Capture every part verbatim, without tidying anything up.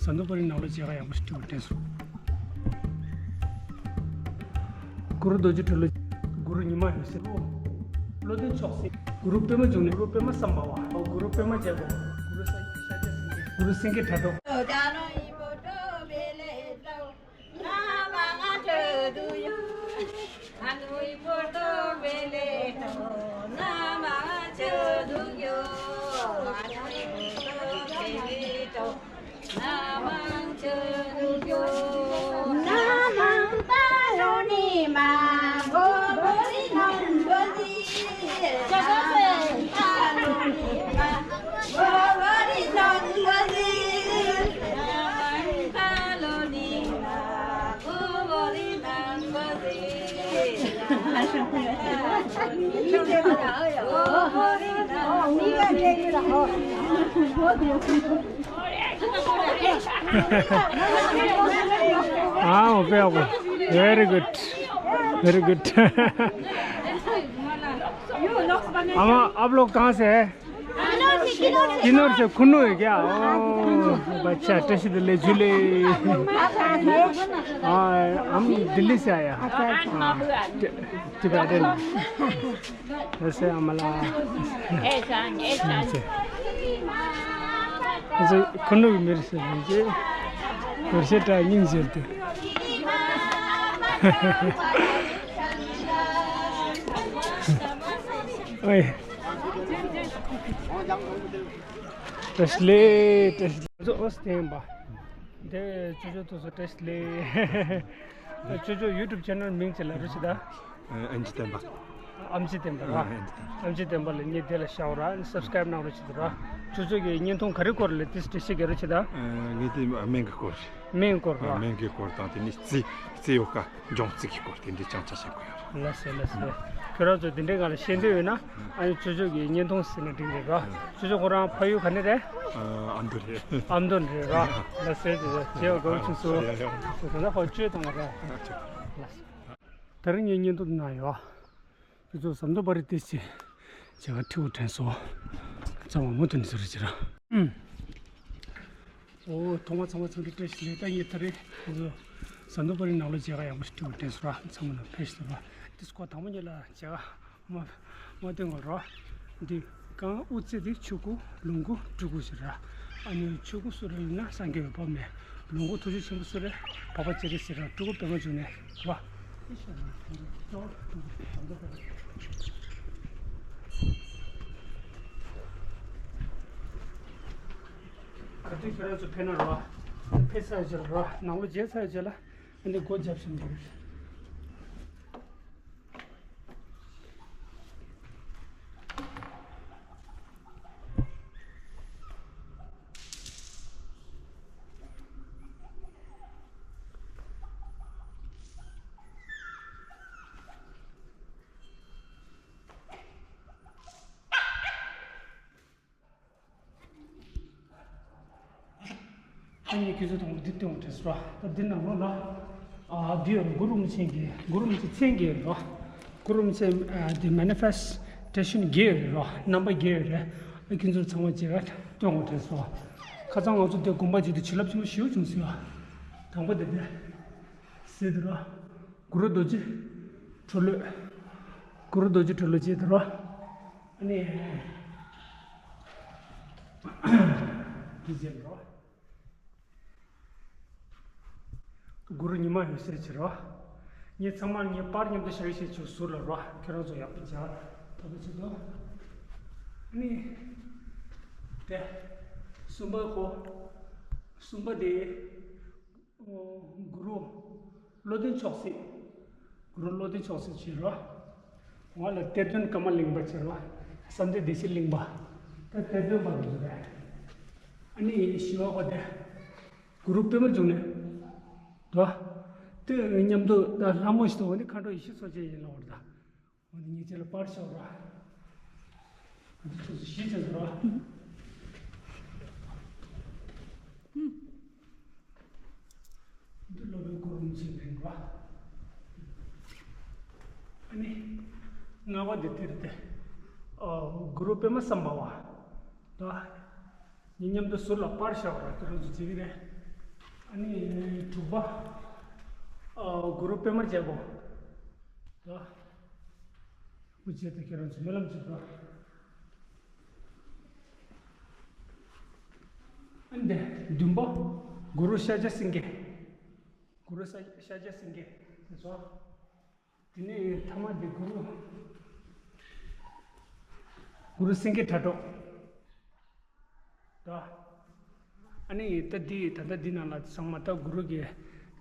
ཟམ་གདོང་དཔོན་རིགས་ནང་ལོགས་མཇལ་ཁ་ཡག་པོ་ཞིག་སྤྲད་དགོས་དྲན་སོང་། གུ་རུ་རྡོ་རྗེ་གྲོ་ལོད། གུ་རུ་ཉི་མ་འོད་ཟེར། བློ་ལྡན་མཆོག་སྲེད། གུ་རུ་པདྨ་འབྱུང་གནས། གུ་རུ་པདྨ་བསམ་འཕེལ་བ། གུ་རུ་པདྨ་རྒྱལ་པོ། གུ་རུ་ས་སྐྱ་ཤཱཀྱ་སེང་གེ། གུ་རུ་སེང་གེ་དྲ་གྲོགས། हाँ, हो गया वो। Very good, very good। आमा, आप लोग कहाँ से है? किन्नौर से। किन्नौर से, कुन्नू है क्या? ओ, अच्छा, टेस्ट ले झूले। हाँ, हम दिल्ली से आया। अच्छा, अच्छा। हाँ, टि-, टिबेटन। ऐसे हमारा। ऐसे, ऐसे। ऐसे, कुन्नू भी मेरे से लीजिए। मेरे से ट्राई नहीं करते। ओए। བཀྲ་ཤིས་བདེ་ལེགས། བཀྲ་ཤིས་བདེ་ལེགས། ཨོ་སྟེང་པ། དེ་ཅོ་ཅོ་དུ་སོ་བཀྲ་ཤིས་བདེ་ལེགས། ཅོ་ཅོ་ཡུ་ཊུབ་ཆེ་ནལ་མིང་ཅི་ལབ་རོགས་བྱེད་ད། ཨེམ་ཆི་བསྟན་པ། ཨེམ་ཆི་བསྟན་པ་ར། ཨེམ་ཆི་བསྟན་པ། ཨེམ་ཆི་བསྟན་པ་ལ་ངས་དེ་ལ་ཤར་ར་སབ་སི་ཀ་རེབ་གནང་རོགས་བྱེད་ད་ར། ཅོ་ཅོ་གི་བརྙན་ཐུང་ག་རེ་སྐོར་ལ་དེ་འགྲེལ་བཤད་རྒྱག་རོགས་བྱེད་ད། ངས་དེ་སྨན་གི་སྐོར། སྨན་སྐོར་ར། སྨན་གི་སྐོར་དང་དེ་ནི་རྩི་རྩི་ཡོ་ག། འཇོམས་རྩིས་ཀྱི་སྐོར་དེ་འདྲའི་ཅང་ཅང་བཤད་དགོས་ཡོད་རེད། ལགས་སོ་ལགས་སོ། ཁྱོད་རང་ཚོ་དེ་འདྲའི་སྒང་ལ་ཤེས་འདོད་ཡོད་ན་ཨ་ནི་ཅོ་ཅོ་གི་བརྙན་ཐུང་གཟིགས་ན་འགྲིག་རེད་རོ། ཅོ་ཅོ་ཁོ་རང་ཕ་ཡུལ་ག་ནས་རེད། ཨ་མདོ་རེད། ཨ་མདོ་རེད་རོ། ལགས་སོ་དེ་ལ་མཇལ་བ་དགའ་བོ་བྱུང་སོང་། ཡ་ཡ། དེ་ཚོ་ན་ཧོ་བཅོས་གཏོང་བ་རོ། ལགས་སོ། ད་རིང་ངའི་བརྙན་ཐུང་ནང་ཡོད། ཁྱོད་ཚོ་ཟམ་གདོང་དཔོན་རིགས་དེ་ཚོས་མཇལ་ཁ་ཁྲིད་དགོས་དྲན་སོང་། ཚང་མ་མུ་མཐུད་ནས་གཟིགས་རོགས་བྱེད་རོགས། ཨུམ། ཨོ་ཐོག་མ་ཚང་མ་ཚང་མ་བཀྲ་ཤིས་བདེ་ལེགས། ད་ངས་ད་རེས་ཁྱོད་ཚོ་ཟམ་གདོང་དཔོན་རིགས་ནང་ལོགས་མཇལ་ཁ་ཡག་པོ་ཞིག་ཁྲིད་དགོས་དྲན་སོང་ར། ཚང་མ་ལ་བཀྲ་ཤིས་བདེ་ལེགས། དེ་སྐོར་དང་པོ་ཉིད་ལ་མཇལ་ཁ་མ་མ་སྟོན་གོ་རོ། འདི་གང་དབུ་རྩེ་དེ་ཆོས་སྐུ་ལོངས་སྐུ་སྤྲུལ་སྐུ་ཟེར་ར། ཨ་ནི་ཆོས་སྐུ་སུ་རེད་ཡིན་ན་སངས་རྒྱས་འོད་དཔག་མེད། ལོངས་སྐུ་ཐུགས་རྗེ་ཆེན་པོ་སུ་རེད་འཕགས་པ་སྤྱན་རས་གཟིགས་ར། སྤྲུལ་སྐུ་པདྨ་འབྱུང་གནས་ར། ག་དུས་ཁྱོད་རང་ཚོ་ཕེབས་ན་ར། ཕེབས་ཚར་རྗེས་ལ་ར། ནང་ལོགས་མཇལ་ཚར་རྗེས་ལ་ཨ་ནི་སྒོ་བརྒྱབ་ཤིང་འདུག་ཨ་ནི་ཁྱོད་ཚོ་དང་པོ་འདི་སྟོན་དགོས་རེད་ཟེར་བ། ད་འདི་ནང་ལོགས་ལ་ཨ་འདི་ཡོད་རེད། གུ་རུ་རིན་པོ་ཆེ་གི་གུ་རུ་རིན་པོ་ཆེ་མཚན་བརྒྱད་རེད་བ། གུ་རུ་རིན་པོ་ཆེ་ཨ་འདི་མེ་ནི་ཕེ་སི་ཊེ་ཤན་བརྒྱད་ཡོད་རེད་བ། རྣམ་པ་བརྒྱད་ཡོད་རེད། ཨ་ཁྱོད་ཚོ་ཚང་མ་མཇལ་ཁ་སྟོན་དགོས་རེད་ཟེར་བ། ཁ་སང་ང་ཚོ་འདི་དགོན་པ་ཅིག་ཏུ་བྱིན་རླབས་ཆེན་པོ་ཞེ་པོ་བྱུང་ཟེར་བ། དང་པོ་དེ་འདི་ཟེར་དེ་རེད་བ། གུ་རུ་རྡོ་རྗེ་གྲོ་ལོད། གུ་རུ་རྡོ་རྗེ་གྲོ་ལོད་ཅེས་དེ་རེད་བ། ཨ་ནི། འདི་བྱས་རོ། གུ་རུ་ཉི་མ་འོད་ཟེར་བྱས་རོ། ངས་ཚང་མ་ངས་པར་མཉམ་དུ་བཞག་ཤེས་ཆུ་ཟུར་ལ་རོ། ཁྱེད་རང་ཚོ་ཡག་པོ་མཇལ། ད་ལྟ་ཆེད་དུ། ནི། དེ། གསུམ་པ་ཁོ། གསུམ་པ་དེ། ཨོ། གུ་རུ། བློ་ལྡན་མཆོག་སྲེད། གུ་རུ་བློ་ལྡན་མཆོག་སྲེད་བྱས་རོ། ང་ལ་གཏེར་སྟོན་ཀ་མ་ལ་ཤཱི་པ་བྱས་རོ། བསམ་གཏན་བདེ་གཤེགས་གླིང་པ། ད་གཏེར་སྟོན་པ་རུ་རེད། ཨ་ནི་ཞི་བ་ཁོ་དེ། གུ་རུ་པདྨ་འབྱུང་གནས། དོ། དེ་མཉམ་དུ་ད་ལྷ་མོ་ཞིག་དང་འོ་ནི་མཁའ་འགྲོ་ཡེ་ཤེས་མཚོ་རྒྱལ་ཡིན་ལ་འོ་ད། འོ་ནི་ངས་ཁྱེད་ལ་པར་ཤོག་ར། འདི་ཚོ་ཚོ་ཞིག་ཅན་ར། འདི་སློབ་དཔོན་གུ་རུ་རིན་པོ་ཆེ་རེད་ར། ཨ་ནི། ལྔ་པ་འདི་དེ་རེད་དེ། ཨ། གུ་རུ་པདྨ་སམྦྷ་ཝ། ད། ངས་མཉམ་དུ་ཟུར་ལ་པར་བཞག་པ་ར། ཁྱེད་རང་ཚོ་བརྩི་གི་རེད། ཨ་ནི་དྲུག་པ། ཨ། གུ་རུ་པད་མ་རྒྱལ་པོ། ད། ཡག་པོ་བྱས་ཏེ་ཁྱེད་རང་ཚོ་སྨོན་ལམ་བྱེད་དོ། ཨ་ནི་བདུན་པ། གུ་རུ་ཤཱཀྱ་སེང་གེ། གུ་རུ་ཤཱཀྱ་སེང་གེ་དེ་ཚོ། དེ་ནས་ཐ་མ་དེ་གུ་རུ། གུ་རུ་སེང་གེ་ཁྲ་ཁྲོག་ད། ཨ་ནི་ད་འདི་ད་ལྟ་འདི་ནང་ལ་ཚང་མ་ད་གུ་རུ་གི་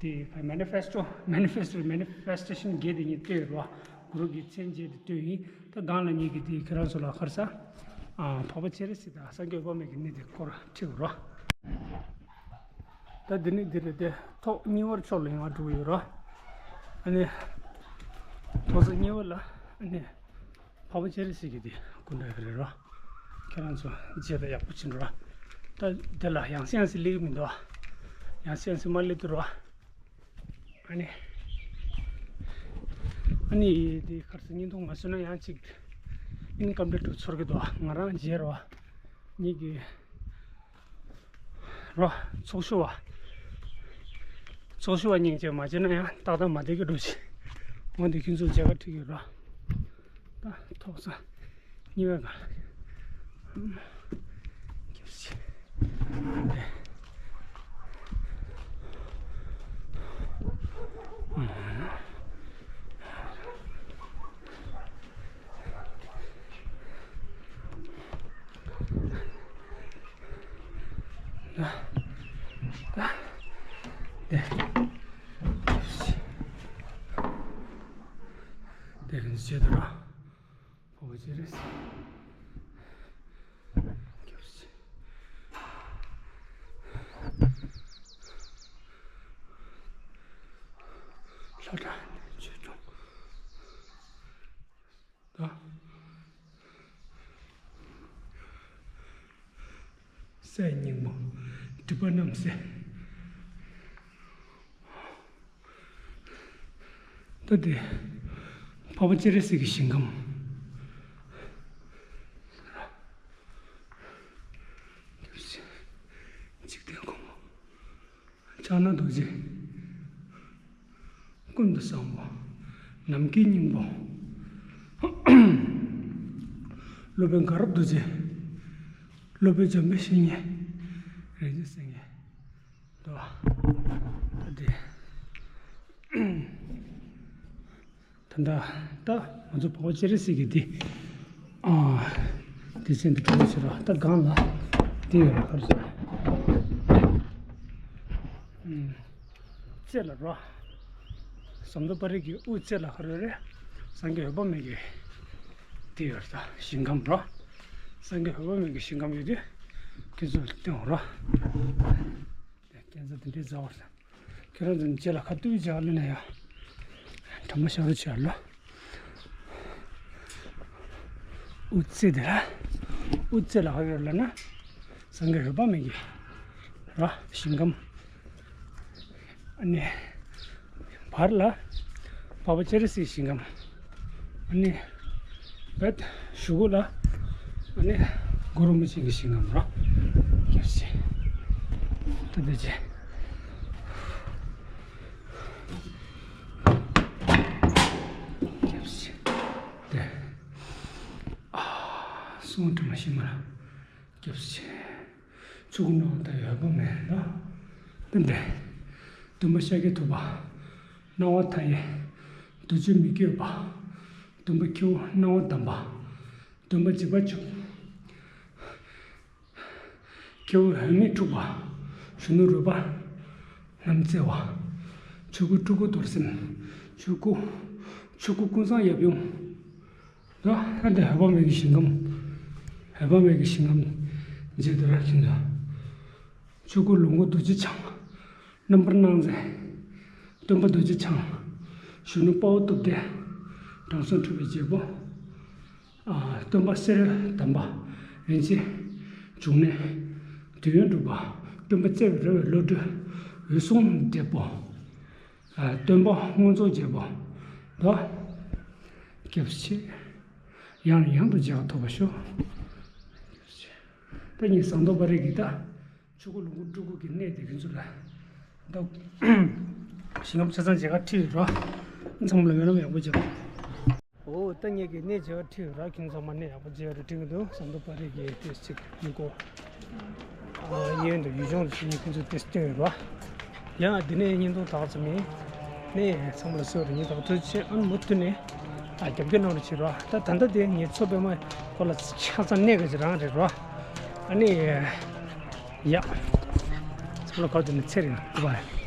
འདི་མེ་ནི་ཕེ་སི་ཊོ། མེ་ནི་ཕེ་སི་ཊོ། མེ་ནི་ཕེ་སི་ཊེ་ཤན་བརྒྱད་དེ་ཉིད་བསྟོད་རོ། གུ་རུ་གི་མཚན་བརྒྱད་དེ་བསྟོད་ཡིན། ད་སྒང་ལ་ཉིད་ཀྱི་འདི་ཁྱེད་རང་ཚོ་ལ་ཁར་ས། ཨ། འཕགས་པ་སྤྱན་རས་གཟིགས་དང་སངས་རྒྱས་འོད་དཔག་མེད་ཀྱི་གནས་དེ་སྐོར་ཁྲིད་རོ། ད་འདི་ནི་འདི་རེད་དེ། ཐོག་གཉིས་པར་ཕྱོགས་ལ་ཡོང་བ་འགྲོ་གི་ཡོད་རོ། ཨ་ནི། ཐོག་ས་གཉིས་པ་ལ་ཨ་ནི། འཕགས་པ་སྤྱན་རས་གཟིགས་ཀྱི་དེ་སྐུ་འདྲ་ཡོད་རེད་རོ། ཁྱེད་རང་ཚོ་མཇལ་ད་ཡག་པོ་ཕྱིན་རོ། ད་དེ་ལ་ཡང་སེ་ཡང་སེ་སླེབས་ཀྱི་མི་འདུག་ཡང་སེ་ཡང་སེ་མ་སླེབས་དུས་རོ། ཨ་ནི། ཨ་ནི་དེ་ཁར་ས་བརྙན་ཐུང་མ་བཟོས་ན་ཡང་ཅིག་ཨིན་ཀམ་པི་ལིཊ་ཚོར་གི་འདུག་ང་རང་མཇལ་རོ། ཉིད་ཀྱི། རོ། ཚོགས་ཞུགས་པ། ཚོགས་ཞུགས་པ་སྙིང་རྗེ། མ་བྱས་ན་ཡང་ཏག་ཏག་མ་བསྡད་ཀྱི་འགྲོ་ཆེ། འོན་ཏེ་ཁྱོད་ཚོ་མཇལ་ཁ་ཁྲིད་ཀྱི་རོ། ད་ཐོག་ས་གཉིས་པའི་ག་ལ། སྐྱབས་རྗེ། དེ་རིང་བྱེད་དུ་ར། འཕགས་པ་སྤྱན་རས་གཟིགས། ལྷ་དང་ཆོས་སྐྱོང་། ད། སའི་སྙིང་པོ། སྒྲིབ་པ་རྣམ་སེལ། ད་དེ། འཕགས་པ་སྤྱན་རས་གཟིགས་ཀྱི་ཞིང་ཁམས། འཇིག་རྟེན་གོང་མ། ཕྱག་ན་རྡོ་རྗེ། ཀུན་ཏུ་བཟང་པོ། ནམ་མཁའི་སྙིང་པོ། སློབ་དཔོན་དགའ་རབ་རྡོ་རྗེ། སློབ་དཔོན་འཇམ་དཔལ་བཤེས་གཉེན། རིན་ཆེན་སེང་གེ། ད་ད་དེ། ད་ད་ད་ང་ཚོ་འཕགས་པ་སྤྱན་རས་གཟིགས་ཀྱི་འདི། ཨ། འདི་ཚན་འདི་གྲོགས་བྱེད་རོགས། ད་སྒང་ལ་འདི་ཡོད་རེད། ཁར་ཟེར། ཨུམ། རྩེ་ལ་རོ། ཟམ་གདོང་དཔལ་རི་གི་དབུ་རྩེ་ལ་ཁར་ཡོད་རེད། སངས་རྒྱས་འོད་དཔག་མེད་ཀྱི་འདི་ཡོད་རེད། ད་ཞིང་ཁམས་རོ། སངས་རྒྱས་འོད་དཔག་མེད་ཀྱི་ཞིང་ཁམས་ཡོད་དུས་ཁྱེད་ཚོ་ལ་སྟོན་འོང་རོ། དེ་སྐས་འཛེག་དེ་འདྲའི་མཛའ་བར་སེམས། ཁྱེད་རང་ཚོ་རྗེས་ལ་ཁ་གཏུགས་བྱ་ལ་ན་ཡ། དྲ་མ་ཤ་རུ་བྱ་ལོ། དབུ་རྩེ་དེ་ལ། དབུ་རྩེ་ལ་ཧ་ཡོད་ལ་ན། སངས་རྒྱས་འོད་དཔག་མེད་ཀྱི། ར་ཞིང་ཁམས། ཨ་ནི། བར་ལ། འཕགས་པ་སྤྱན་རས་གཟིགས་ཞིང་ཁམས། ཨ་ནི། བེད་གཞུག་གུ་ལ། ཨ་ནི། གུ་རུ་རིན་པོ་ཆེ་གི་ཞིང་ཁམས་རོ། སྐྱབས་རྗེ། ད་འདི་རྗེ། སྐྱབས་རྗེ། དེ། ཨ། གསུང་དྲི་མ་ཤི་མ་ལ། སྐྱབས་རྗེ། ཆོས་སྐུ་སྣང་བ་མཐའ་ཡས་འོད་དཔག་མེད་ལ། སྟོན་པས། སྟོན་པ་ཤཱཀྱ་ཐུབ་པ། སྣང་བ་མཐའ་ཡས། རྡོ་རྗེ་མི་བསྐྱོད་པ། སྟོན་པ་ཁྱེའུ་སྣང་བ་དམ་པ། སྟོན་པ་འཇིགས་པ་བཅུ། ཁྱེའུ་འོད་མི་འཁྲུགས་པ། གཞོན་ནུ་རོལ་པ་རྣམས་རྩེ་བ། ཆོས་སྐུ་སྤྲུལ་སྐུ་རྡོར་སེམས། ཆོས་སྐུ། ཆོས་སྐུ་ཀུན་བཟང་ཡབ་ཡུམ། ད་ལྟ་འོད་དཔག་མེད་ཀྱི་ཞིང་ཁམས། འོད་དཔག་མེད་ཀྱི་ཞིང་ཁམས་མཇལ་དུ་ར་ཁྱིམ་ལ། ཆོས་སྐུ་ལོངས་སྐུ་རྡོ་རྗེ་འཆང་། རྣམ་པར་སྣང་མཛད། སྟོན་པ་རྡོ་རྗེ་འཆང་། གཞོན་ནུ་དཔའ་བོ་སྟོབས་ལྡན། དྲང་སྲོང་ཁྲོས་པའི་རྒྱལ་པོ། ཨ། སྟོན་པ་གསེར་དམ་པ། རིན་ཆེན་འབྱུང་གནས། དུས་ཡུན་གྲུབ་པ། སྟོན་པ་བརྩེ་བའི་རོལ་པའི་བློ་གྲོས། འོད་སྲུང་འདེགས་པོ། ཨ། སྟོན་པ་མངོན་རྫོགས་རྒྱལ་པོ། ད། སྐྱབས་རྗེ། ཡང་ནས་ཡང་དུ་མཇལ་ཁ་ཐོབ་པར་ཤོག་ད་ངས་ཟམ་གདོང་དཔལ་རི་གི་ད། ཆོས་སྐུ་ལོངས་སྐུ་སྤྲུལ་སྐུ་གི་གནས་དེ་ཁྱེད་ཚོ་ལ་ ད་ཞིང་ཁམས་ཆ་ཚང་མཇལ་ཁ་ཁྲིད་རོགས། ཚང་མ་ལ་སྨོན་ལམ་ཡག་པོ་བྱེད། འོ་ད་ངེད་ཀྱི་གནས་མཇལ་ཁ་ཁྲིད་རོགས། ཁྱེད་ཚང་མ་གནས་ཡག་པོ་མཇལ་རོགས་ཁྲིད་ཀྱི་འདུག་ཟམ་གདོང་པ་རེད་ཀྱི་ཏེ་ཅིག་མི་གོ། གཡས་གཡོན་དུ་ཡུལ་ལྗོངས་དུ་ཕྱིན་ནས་ཁྱེད་ཚོ་ཏེ་སྟོན་རོགས། ཡང་འདི་ནས་བརྙན་ཐུང་དག་ཙམ་ཡིན། ནས་ཚང་མ་ལ་གསོལ་རེ་ཉིན་དང་ཐུགས་རྗེ་ཆེ། ཨ་ནི་མུ་མཐུད་ནས་ཨ་རྒྱབ་སྐྱོར་གནང་རོགས་བྱེད་རོགས། ད་ད་ལྟ་དེ་ངེད་ཚོ་པད་མ་ཁོ་ལ་ཆ་ཚང་གནས་ག་ཅིག་རང་རེད་རོགས། ཨ་ནི་ཡ། ཚང་མ་ལ་གོ་དེ་ནས་ཚེ་རིང་ལ་ཀུ་བ།